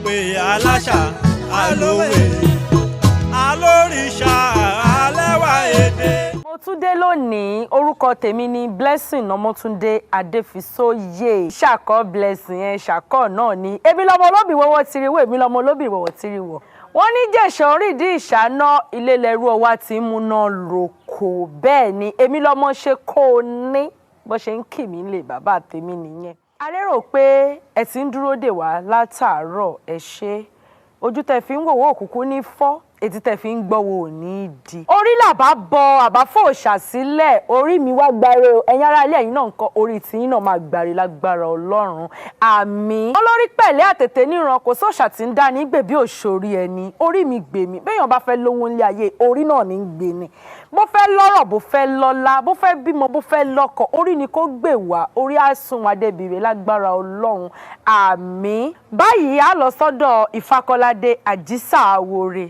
Alépè, aláṣà, alówe, alóríṣà, alẹ́wà èdè. Mo tún dé lónìí. Orúkọ tèmi ni Blessing Ọmọtúndé Adéfisóyè. Ṣàkọ Blessing ẹ ṣàkọ náà ni. Èmi lọmọ olóbì wọ́wọ́ tiriwọ́, èmi lọmọ olóbì wọ́wọ́ tiriwọ́. Wọ́n ní jẹ̀ṣọ́ orídìí ìṣáná ilé lẹ́rú ọwá tí ń múná roko. Bẹ́ẹ̀ ni, èmi lọmọ ṣe kó o ní bó ṣe ń kì mí lè bàbá tèmi nìyẹn. A lérò pé ẹ ti ń dúró dè wá látàárọ̀. Ẹ ṣé. Ojú tẹ fi ń wòwò òkùnkùn ní fọ́, etí tẹ fi ń gbọ́wọ́ ò ní í di. Orí làbá bọ àbáfò ṣàsílẹ̀, orí mi wá gbáre o. Ẹ̀yin ará ilé, ẹ̀yin náà ń kọ́, orí tiyín náà máa gbáre lágbára Ọlọ́run, àmín. Olórí pẹ̀lẹ́ àtètè níran kò sóòṣà tí ń dá ní gbèbí òṣòrí ẹni. Orí mi gbè mí. Béèyàn bá fẹ́ lówó nílé ayé, orí náà ní ń gbé ni. Bó fẹ́ lọ́rọ̀, bó fẹ́ lọ́lá, bó fẹ́ bímọ, bó fẹ́ lọ́kọ, orí ni kó gbè wá. Orí á sún wa débi rè lágbára Ọlọ́run, àmín. Báyìí, á lọ sọ́dọ̀ Ìfakọ́ládé Àjísà Àwòrè.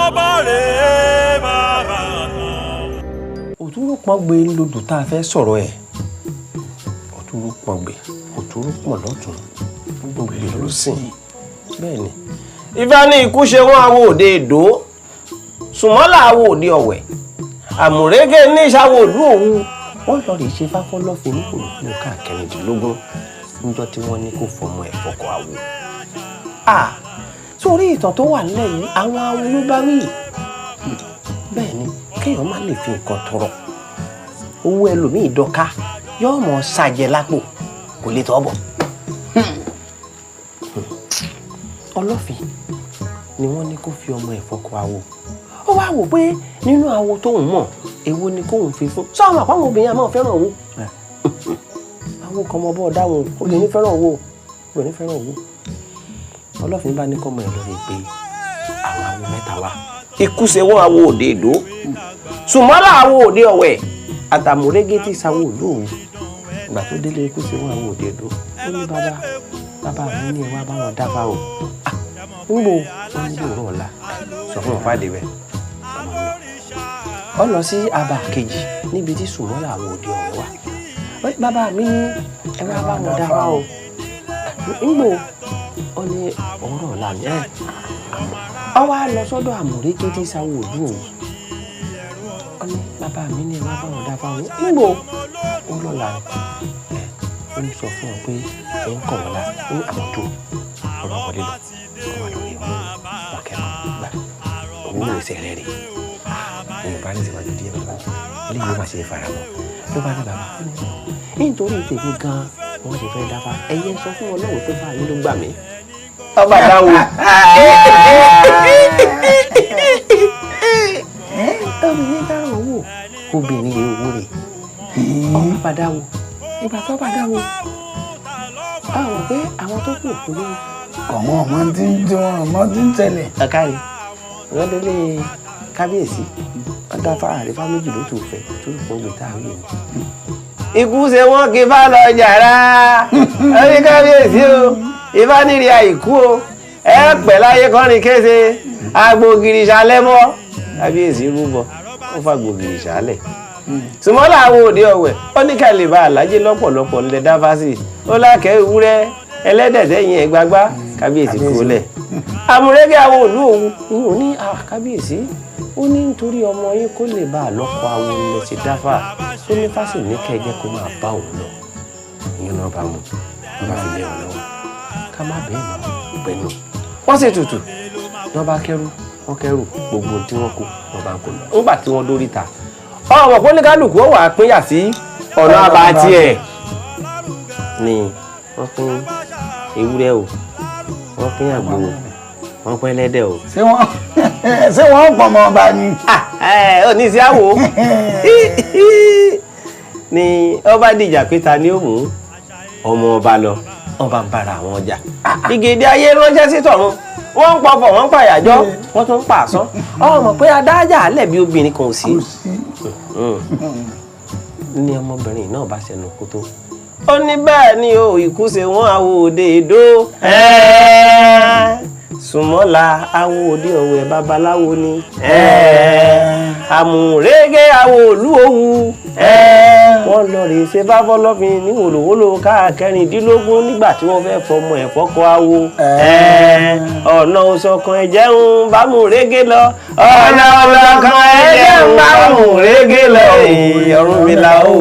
Àrọ́bọ̀rẹ́ bàbá tán. Òtúrú pọ́ngbé lodò tá a fẹ́ sọ̀rọ̀ ẹ̀. Òtúrú pọ́ngbé, òtúrú pọ̀n lọ́tún, gbogbo ló sìn. Bẹ́ẹ̀ ni. Ifá ní ikú ṣe wọ́n awo òde Èdó, Sùmọ́là awo òde Ọ̀wẹ̀, Àmùrégé ní ìṣàwọ̀ òlú Òwu. Wọ́n lọ rèé ṣe fáfọ́lọ́fin ní kòlòkòlò káàkiri-dínlógún níjọ́ tí wọ́n ní kó fọmọ ẹ̀ fọkọ àwo. Sórí ìtàn tó wà nílẹ̀ yìí, àwọn awo ló bá wí. Bẹ́ẹ̀ ni, kéèyàn má lè fi nǹkan tọrọ. Owó ẹlòmíì dọ́ka yóò mọ̀ ṣàjẹ́ lápò, kò lè tọ́ bọ̀. Ọlọ́fin ni wọ́n ní kó fi ọmọ ẹ̀ fọkọ àwo. Ó wá wò pé nínú àwo tóun mọ̀, èwo ni kóun fi fún. Sọ àwọn àpáwọn obìnrin àmọ́ fẹ́ràn owó. Àwọn kan mọ bọ́ọ̀ dáhùn, obìnrin fẹ́ràn owó, obìnrin fẹ́ràn owó. Ọlọ́fin bá ní kọ́mọ ẹ̀ lórí pé àwọn awo mẹ́ta wá. Ikú ṣe wọ́n awo òde Èdó, Sùmọ́lá awo òde Ọ̀wẹ̀, àtàmúrégé tí sawo òlú Òwu. Ìgbà tó délé ikú ṣe wọ́n awo òde Èdó, ó ní bàbá bàbá mi ní ẹ wá bá wọn dáfá o. Ń bo wọn ní òwúrọ̀ ọ̀la, sọ fún wọn fàdé bẹ́ẹ̀. Ọmọ ń lọ. Ó lọ sí abà kejì níbi tí Sùmọ́lá awo òde Ọ̀wẹ̀ wà. Bàbá mi ní ẹ wá bá wọn dáfá o. Ń bo ó ní òwúrọ̀ ọ̀la ni ẹ̀. Ó wá lọ sọ́dọ̀ Àmùrégé tí sawo òlú Òwu. Ó ní bàbá mi ní ẹ wá bá wọn dáfá o. Ń bo ó lọ́la ẹ̀. Ó ní sọ fún wọn pé ẹ ń kọ̀ wọ́n la. Ó ní àwọn tó ọba wọlé lọ. Ó wà lórí mú wọn kẹ́kọ̀ọ́ gbà. Owó ìrẹsẹ̀ rẹ̀ rè. Èèyàn bá ní ìsèwájú díẹ̀ bàbá. Eléyìí ó máa ṣe faramọ́. Ló bá ní bàbá. Nítorí tèmi gan-an wọ́n ṣe fẹ́ dáfá. Ẹ̀yin sọ fún Ọlọ́run pé fáyín ló gbà mí. Ọba dáwò. Obìnrin fẹ́ràn owó. Obìnrin rè owó rè. Ọba bá dáwò. Ìgbà tó bá dáwò, a mọ̀ pé àwọn tó kù kò lówó. Àwọn ọmọ tí ń tí wọn ọmọ tí ń tẹ̀lé. Ọ̀kárí, wọ́n délé kábíyèsí, wọ́n dá fáwọn àrífá méjì ló tún fẹ́ tó lù fún gbèta àwọn èèyàn. Ikú ṣe wọ́n kí bá lọ jàrá. Ó ní kábíyèsí o, ifá nírí àìkú o, ẹ pẹ́ láyé kọ́rin kése, agbógiri ṣalẹ́ mọ́. Kábíyèsí rúbọ, ó fàgbògiri ṣálẹ̀. Sùmọ́lá àwọn òde Ọ̀wẹ̀, ó ní ká lè bá àlájé lọ́pọ̀lọpọ̀ ńlẹ̀ dáfásì. Ó lákẹ́ ewúrẹ́ ẹlẹ́dẹ̀ sẹ́yìn ẹ̀gbágbá, kábíyèsí kó lẹ̀. Àmúrégé àwọn òlú Òwu, ìyẹn ò ní kábíyèsí. Ó ní nítorí ọmọ yín kó lè bá àlọ́kọ awo ńlẹ̀ ṣe dáfà. Ó ní fásì ní kẹjẹ kó máa bá òun lọ. Ìyẹn náà bá mu, wọ́n bá fi lé wọn lọ́wọ́. Ká má bẹ́ẹ̀ mọ́ pẹ̀lú. Wọ́n sì tutù. Wọ́n bá kẹ́rù, wọ́n kẹ́rù gbogbo tí wọ́n kó, wọ́n bá ń kó lọ. Nígbà tí wọ́n dórí ta, ọmọ kó ní kálukú ó wà pínyà sí ọ̀nà àbá tiẹ̀ ni wọ́n pín ewúrẹ́ o, wọ́n pín àgbò o, wọ́n pín ẹlẹ́dẹ̀ o. Ṣé wọ́n pọ̀ mọ́ ọba ni. Ó ní sí àwò ni ọba dìjà pé ta ni ó mú ọmọ ọba lọ. Ọba ń bára àwọn ọjà ìgèdè ayé ránṣẹ́ sí tọ̀run. Wọ́n ń pọfọ̀, wọ́n ń pàyàjọ́, wọ́n tún ń pa àsán. Ọmọ pé adájà lẹ̀bi obìnrin kan ò sí ní ọmọbìnrin náà bá ṣẹnu kó tó. Ó ní bẹ́ẹ̀ ni o, ikú ṣe wọ́n awo òde Èdó, Sùmọ́lá awo òde Ọ̀wẹ̀ babaláwo ni. Àmúrégé àwọ̀ òlú òwú. Wọ́n lọ rèé ṣe bá fọlọ́fin ní wòlòwòlò káàkẹrìndínlógún nígbà tí wọ́n fẹ́ fọmọ ẹ̀ fọ́kọ awo. Ọ̀nà òṣọ̀kan ẹ̀jẹ̀ ń bá múrégé lọ. Ọ̀nà òṣọ̀kan ẹ̀jẹ̀ ń bá múrégé lọ. Ọ̀rúnmìlà o.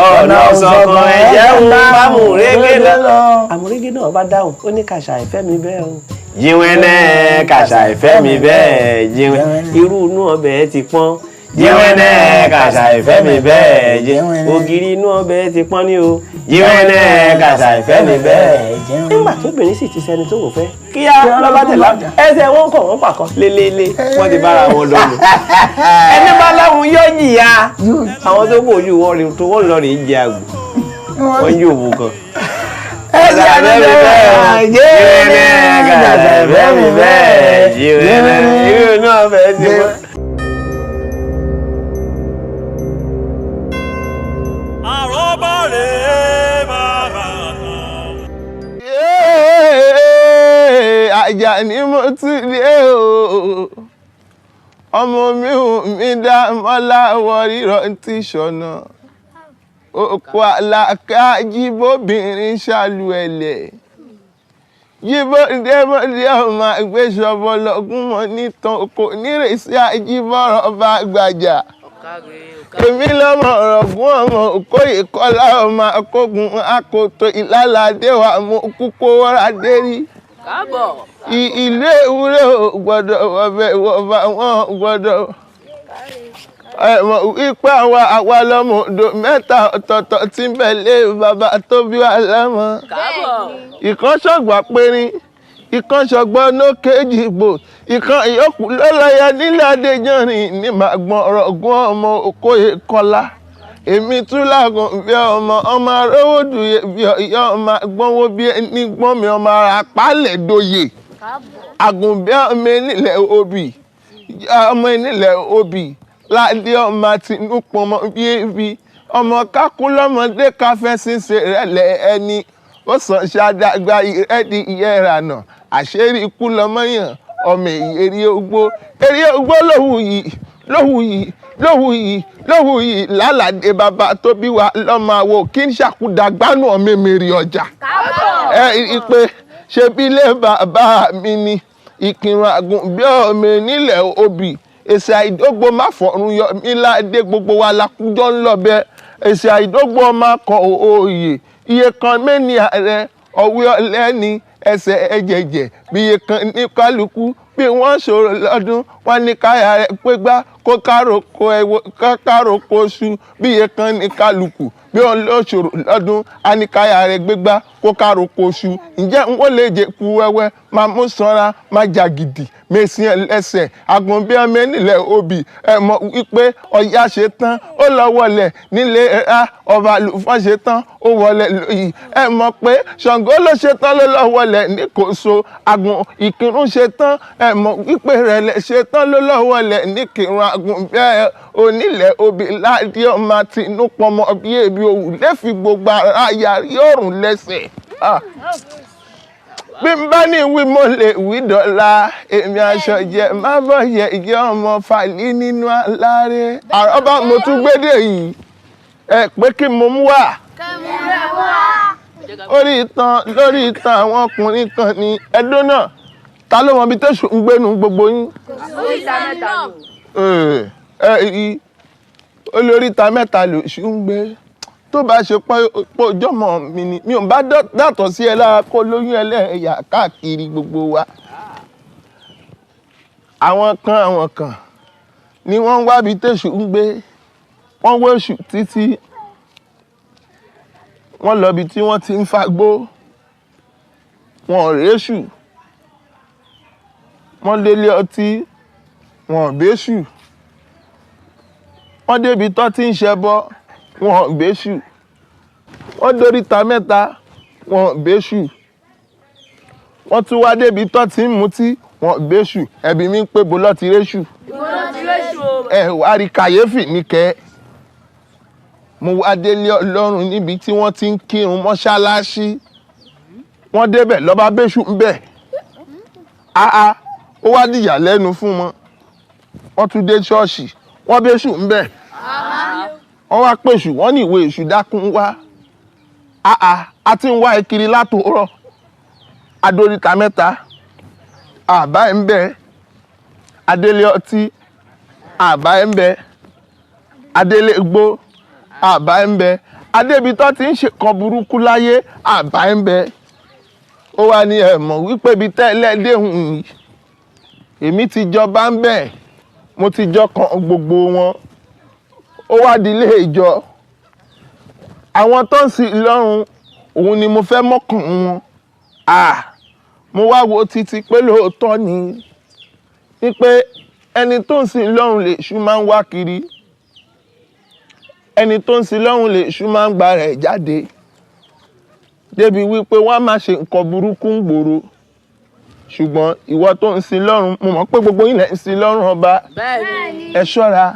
Ọ̀nà òṣọ̀kan ẹ̀jẹ̀ ń bá múrégé lọ. Àmúrégé náà bá dáhùn, ó ní kàṣà ìfẹ́ mi bẹ́ẹ̀ o. Jíwẹ́nẹ́ kàṣà ìfẹ́ mi bẹ́ẹ̀ jíwẹ́. Irú inú ọbẹ̀ ti pọ́n. Jíwẹ́nẹ́ kàṣà ìfẹ́ mi bẹ́ẹ̀ jíwẹ́nẹ́. Ògiri inú ọbẹ̀ ti pọ́n ní o. Jíwẹ́nẹ́ kàṣà ìfẹ́ mi bẹ́ẹ̀. Nígbà tóbìnrin sì ti sẹni tó wò fẹ́. Kíá lọ́ba tẹ̀lá ẹsẹ̀ wọn kọ̀ wọ́n pàkọ́ lélẹ́lẹ́ wọ́n ti bára wọn lọ nù. Ẹni bá láwọn yóò jìyà. Àwọn tó kò ojú wọn rè tó wọ́n lọ rè jẹ àgbò. Wọ́n yóò wò kan. Ẹsẹ̀ mi bẹ́ẹ̀ jíwẹ́nẹ́ kàṣà ìfẹ́ mi bẹ́ẹ̀ jíwẹ́nẹ́. Irú inú ọbẹ̀ ti pọ́n. Àjàní mo tún dé o, ọmọ mi ò mi dá mọ́lá wọ rírọ̀ tí ṣọ̀nà òkú àlàkà jíbóbìnrin ṣàlù ẹ̀lẹ̀ jíbódébódé ọmọ àgbéṣọbọ lọ́gùn mọ́ nìtàn kò nírèsí àjíbọ̀rọ̀ bá gbàjà èmi lọ́mọ ọ̀rọ̀gún ọmọ òkóyè kọ́lá ọmọ akógun akoto ìlàládé wa mú kúkó wọ́ra dé rí. Ìlú ewúrẹ́ ò gbọ́dọ̀ wọbẹ̀ wọba wọn gbọ́dọ̀. Ẹ̀mọ̀ wípé àwa àwa lọ́mọ odò mẹ́ta ọ̀tọ̀ọ̀tọ̀ tí ń bẹ lé bàbá tó bí wa lọ́mọ. Ìkan ṣọ̀gbà péré, ìkan ṣọ̀gbọ́n nókèjì ìgbò, ìkan ìyókù lọ́lọ́yà nílẹ̀ Adéjọ́rin ní màgbọ́n ọ̀rọ̀gún ọmọ Òkóyè Kọ́lá. Èmi tún lágùn bí ọmọ ọmọ arówódùyẹ bí ọyọ ọmọ agbọ́nwó bí ẹni gbọ́n mi ọmọ ara pálẹ̀ doyè. Àgùnbí ọmọ enílẹ̀ obì, ọmọ enílẹ̀ obì, ládé ọmọ tinú pọnmọ bí ebi, ọmọ kákú lọ́mọdé káfẹ́sín ṣe rẹ̀lẹ̀ ẹni, ó sàn ṣàdàgbà ìrẹ́dì ìyẹ́ ìrànà, àṣírí ikú lọmọ yàn, ọmọ èyí ogbó, eré ogbó lòwú yìí, lòwú yìí, lòwú yìí, lòwú yìí, lálàdé bàbá tó bí wa lọ́mọ àwo kí n ṣàkúdàgbánú ọmọ èmèrè ọjà. Ẹ ìpè ṣe bí ilé bàbá mi ni ìkìrun àgùn bí ọmọ nílẹ̀ obì, èsì àìdógbò má fọ̀run yọ mí ládé gbogbo wa lakújọ́ ń lọ bẹ, èsì àìdógbò ọmọ akọ òòyè, iye kan mẹ́ni ààrẹ ọ̀wé ọlẹ́ni ẹsẹ̀ ẹ̀jẹ̀jẹ̀ bí iye kan ní kálukú bí wọ́n ṣòro lọ́dún wọ́n ní káyà rẹ̀ pé gbá kó károkò ẹ̀wọ̀ károkò oṣù bí iye kan ní kálukú bí wọ́n lọ ṣòro lọ́dún á ní káyà rẹ̀ gbégbá kó károkò oṣù ǹjẹ́ n ó lè jẹ ku wẹ́wẹ́ máa mú sanra máa jà gidi mèsì ẹlẹ́sẹ̀ àgùnbí ọmọ nílẹ̀ obì ẹ̀ mọ̀ wípé ọya ṣe tán ó lọ wọlé nílé ra ọba àlùfọ́n ṣe tán ó wọlé lóyìí ẹ̀ mọ̀ pé Ṣàngó ló ṣe tán ló lọ wọlé ní Kòso àgùn Ìkìrun ṣe tán ẹ̀ mọ̀ wípé Ìrẹ̀lẹ̀ ṣe tán ló lọ wọlé ní Kìrun àgùnbí onílẹ̀ obì ládé ọmọ tinú pọmọ bí ebi òwú lẹ́fi gbogbo ara yarí ọ̀rùn lẹ́sẹ̀. Bí n bá ní wí mo lè wí dọ̀la èmi aṣọ jẹ má bọ̀ yẹ ìjẹ́ ọmọ fàlí nínú aláré. Àrọ́bá mo tún gbédè yìí ẹ pé kí mo mú wá. Orí ìtàn lórí ìtàn àwọn ọkùnrin kan ní Ẹdó náà ta ló mọ ibi tẹ̀sù ń gbénu gbogbo yín. Ẹ olórí ìta mẹ́ta lòṣù ń gbé tó bá ṣe pọ́ ọjọ́mọ mi ni mi ò bá dàtọ̀ sí ẹ lára kó lóyún ẹlẹ́yà káàkiri gbogbo wa. Àwọn kan ni wọ́n ń wábi tẹ̀sù ń gbé wọ́n wéṣù títí wọ́n lọ bí tí wọ́n ti ń fagbó wọn ò réṣù wọ́n délé ọtí wọn ò béṣù wọ́n débi tó ti ń ṣẹbọ wọn ò béṣù wọ́n dóríta mẹ́ta wọn ò béṣù wọ́n tún wá débi tó ti ń mutí wọn ò béṣù ẹ̀bí mi ń pé bo lọ́ọ́ ti réṣù ẹ wá rí kàyéfì níkẹ́ mo wá délé Ọlọ́run níbi tí wọ́n ti ń kírun mọ́ṣáláṣí wọ́n débẹ̀ lọ́ba béṣù ń bẹ̀ áá ó wá dìyà lẹ́nu fún wọn wọ́n tún dé ṣọ́ọ̀ṣì Wọ́n bẹ́ṣù ń bẹ̀. Wọ́n wá pèṣù, wọ́n ní ìwé èṣù dákun wá. Àà, a ti ń wá ẹ kiri látòórọ̀. Adóríta mẹ́ta, àbá ẹ̀ ń bẹ. Adélé ọtí, àbá ẹ̀ ń bẹ. Adélé igbó, àbá ẹ̀ ń bẹ. Adébítọ́ ti ń ṣe kan burúkú láyé, àbá ẹ̀ ń bẹ. Ó wá ní ẹ mọ̀ wípé ibi tẹ́lẹ̀ déhùn yìí, èmi ti jọba ń bẹ̀, mo ti jọ kan gbogbo wọn. Ó wá di ilé ìjọ. Àwọn tó ń sìn lọ́run, òun ni mo fẹ́ mọ́kàn wọn. À, mo wá wo títí pé lóòótọ́ ni wípé ẹni tó ń sìn lọ́run lè ṣú máa ń wá kiri, ẹni tó ń sìn lọ́run lè ṣú máa ń gba rẹ̀ jáde, débi wípé wọ́n á máa ṣe nǹkan burúkú ń gbòòrò. Ṣùgbọ́n ìwọ tó ń sin lọ́run, mo mọ̀ pé gbogbo yín lẹ̀ ń sin lọ́run ọba, ẹ ṣọ́ra,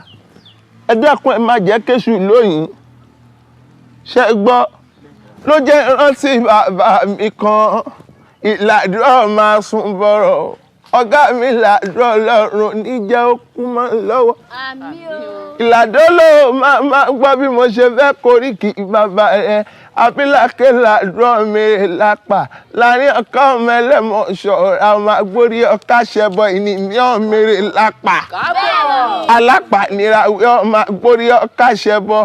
ẹ dákun, ẹ má jẹ́ kéṣù lóyìn. Ṣe gbọ́? Ló jẹ́ rántí bàbá mi kan, ìlàdúrà máa sùn bọ̀rọ̀. Ọ̀gá mi làdúrà lọ́rùn níjẹ́ ó kú mọ́ lọ́wọ́. Ìlàdó ló máa máa gbọ́ bí mo ṣe fẹ́ koríki bàbá ẹ. Abilákẹ́ làdúrà mi lápá láàrin ọkọ ọmọ ẹlẹ́mọ̀ ṣọ̀ra ọmọ agbórí ọkà ṣẹbọ ìní mi ọ̀ mèrè lápá. Alápá nira wí ọmọ agbórí ọkà ṣẹbọ.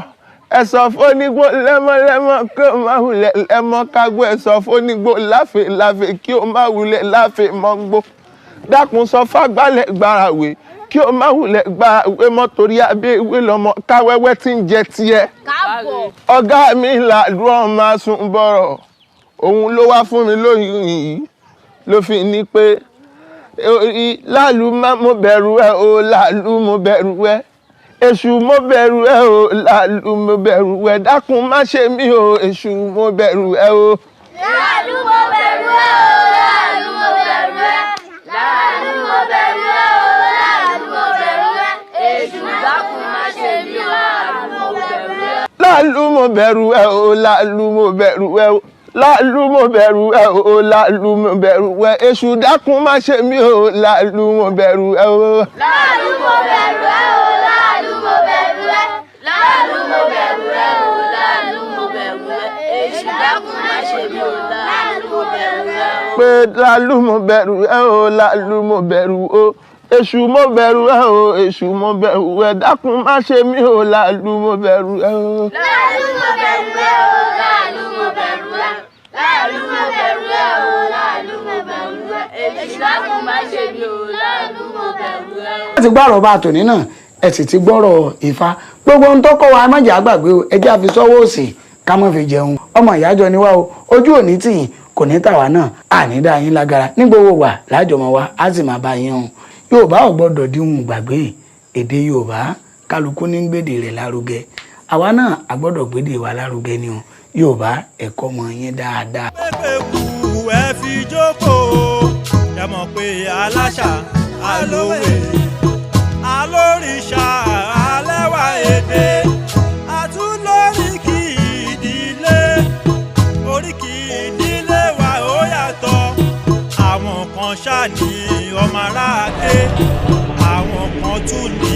Ẹ sọ fónígbó lẹ́mọ́lẹ́mọ́ kí o má wulẹ̀ lẹ́mọ́ kágbó. Ẹ sọ fónígbó láfè láfè kí o má wulẹ̀ láfè mọ́gbó. Dákun sọ fágbálẹ̀ gbàràwé kí o má wulẹ̀ gbàràwé mọ́, torí abẹ́ ìwé lọ́mọ káwẹ́wẹ́ tí ń jẹ tiẹ̀. Ọ̀gá mi làdúrà máa sùn bọ̀rọ̀, òun ló wá fún mi lóyún yìí, ló fi ní pé láàlú má mo bẹ̀rù ẹ o, láàlú mo bẹ̀rù ẹ, èṣù mo bẹ̀rù ẹ o, láàlú mo bẹ̀rù ẹ, dákun má ṣe mí o, èṣù mo bẹ̀rù ẹ o. Láàlú mo bẹ̀rù ẹ o, láàlú mo bẹ̀rù ẹ, láàlú mo bẹ̀rù ẹ o, láàlú mo bẹ̀rù ẹ, èṣù dákun má ṣe mí o, láàlú mo bẹ̀rù ẹ. Láàlú mo bẹ̀rù ẹ o, láàlú mo bẹ̀rù ẹ o, láàlú mo bẹ̀rù ẹ o, láàlú mo bẹ̀rù ẹ, èṣù dákun má ṣe mí o, láàlú mo bẹ̀rù ẹ o. Láàlú mo bẹ̀rù ẹ o, láàlú mo bẹ̀rù ẹ, láàlú mo bẹ̀rù ẹ o, láàlú mo bẹ̀rù ẹ, èṣù dákun má ṣe mí o, láàlú mo bẹ̀rù ẹ o. Pé láàlú mo bẹ̀rù ẹ o, láàlú mo bẹ̀rù o, èṣù mo bẹ̀rù ẹ o, èṣù mo bẹ̀rù ẹ, dákun má ṣe mí o, láàlú mo bẹ̀rù ẹ o. Láàlú mo bẹ̀rù ẹ o, láàlú mo bẹ̀rù ẹ, láàlú mo bẹ̀rù ẹ o, láàlú mo bẹ̀rù ẹ, èṣù dákun má ṣe mí o, láàlú mo bẹ̀rù ẹ o. Ẹ ti gbọ́rọ̀ bá tòní náà, ẹ sì ti gbọ́rọ̀ Ifá. Gbogbo ohun tó kọ́ wa, ẹ má jẹ́ àgbàgbé o, ẹ jẹ́ àfi sọ́wọ́ òsì ká má fi jẹun. Ọmọ ìyájọ ni wá o, ojú òní tì yín kò ní tàwa náà, àní dá yín lágara ní gbogbo wà lájọmọ wa, á sì máa bá yín hàn. Yorùbá ò gbọ́dọ̀ díhun gbàgbé èdè Yorùbá, kálukú ní gbèdè rẹ̀ lárugẹ. Àwa náà a gbọ́dọ̀ gbèdè wa lárugẹ ni o. Yorùbá, ẹ̀kọ́ mọ yín dáadáa. Pépè kù ẹ fi jókòó, ẹ mọ̀ pé aláṣà alówe, alóríṣà alẹ́wà èdè, àtúndóríkì ìdílé, oríkì ìdílé wa ó yàtọ̀. Àwọn kan ṣáà ní ọmọ aráàlú, àwọn kan tún ní.